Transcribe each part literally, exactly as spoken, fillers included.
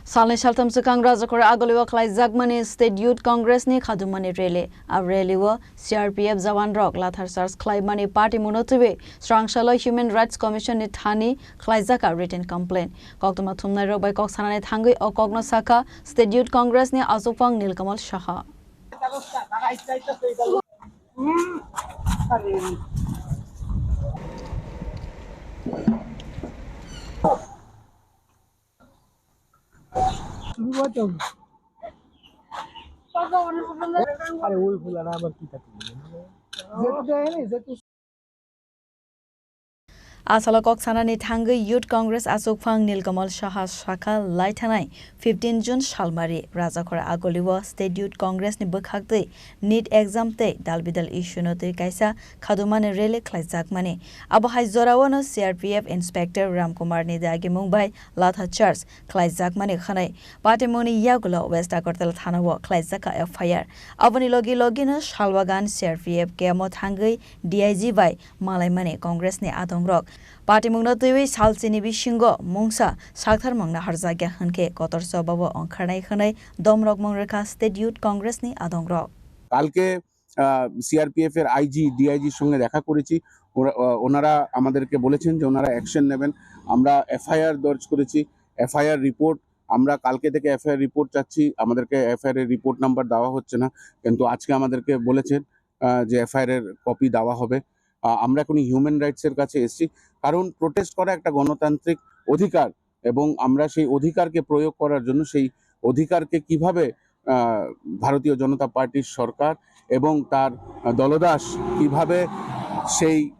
Salnwi saltham swkang Rajakhor Agulio khlaijakmani State Youth Congress ni khadumani rally. A rally o C R P F jawan rok lathar charge khlaimani party mungno twiwi Srangsaloi Human Rights Commission ni thani khlaijak a written complaint. Koktwma thumnai rok bai kok sanani thangwi o kokno sakha State Youth Congress ni achukphang Nilkamal Saha. শুরু হতে হবে। আরে ওই ফুলানা আবার কি থাকে? যেহেতু দেয় নি, যেহেতু Asalo kok sanani thangwi Youth Congress achukphang Nilkamal Saha sakha lai thanai fifteen June salmari Rajakhor Agulio State Youth Congress ni bwkhaktwi NEET exam tei dalbidal issue no twi kaisa khadumani rally khlaijakmani. Abo hai jorao no C R P F Inspector Ramkumar ni dagimung bai latha charge khlaijakmani khwnwi patimungni yagulo West Agartala thanao khlaijakha F I R. Aboni logi logino Salwagan C R P F camp o thangwi D I G bai malaimani Congress ni adongrok. Patimungno twiwi salchini bisingo mungsa saktharmung naharjakya hwnkhe kotor chobao ongkharnai hwnwi domrokmung rwkha State Youth Congress ni adongrok. কালকে আহ, সিআরপিএফ এর আইজি, ডিআইজির সঙ্গে দেখা করেছি। ওরা, আহ, ওনারা আমাদেরকে বলেছেন যে ওনারা অ্যাকশন নেবেন। আমরা এফআইআর দর্জ করেছি, এফআইআর রিপোর্ট, আমরা কালকে থেকে এফআইআর রিপোর্ট চাচ্ছি। আমাদেরকে এফআইআর এর রিপোর্ট নাম্বার দেওয়া হচ্ছে না, কিন্তু আজকে আমাদেরকে বলেছেন, আহ, যে এফআইআর এর কপি দেওয়া হবে। আহ, আমরা এখন হিউম্যান রাইটস এর কাছে এসেছি, কারণ প্রোটেস্ট করা একটা গণতান্ত্রিক অধিকার এবং আমরা সেই অধিকারকে প্রয়োগ করার জন্য সেই অধিকারকে কিভাবে, আহ, ভারতীয় জনতা পার্টির সরকার এবং তার, আহ, দলদাস কিভাবে সেই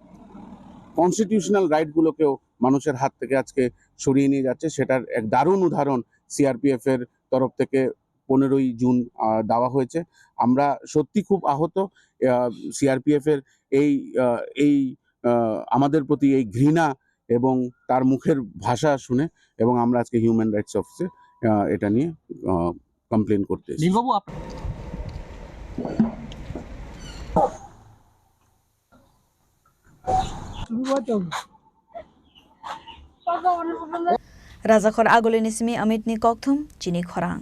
কনস্টিটিউশনাল রাইটগুলোকেও মানুষের হাত থেকে আজকে সরিয়ে নিয়ে যাচ্ছে, সেটার এক দারুণ উদাহরণ সিআরপিএফ এর তরফ থেকে পনেরোই জুন, আহ, দেওয়া হয়েছে। আমরা সত্যি খুব আহত। আহ, সিআরপিএফ এর এই, আহ, এই, আহ, আমাদের প্রতি এই ঘৃণা এবং তার মুখের ভাষা শুনে, এবং আমরা আজকে হিউম্যান রাইটস অফিসে, আহ, এটা নিয়ে, আহ, কমপ্লেন করতে এসেছি। নীলবাবু, up- Rajakhor Agulio ni simi Amit ni kokthum chini khorang.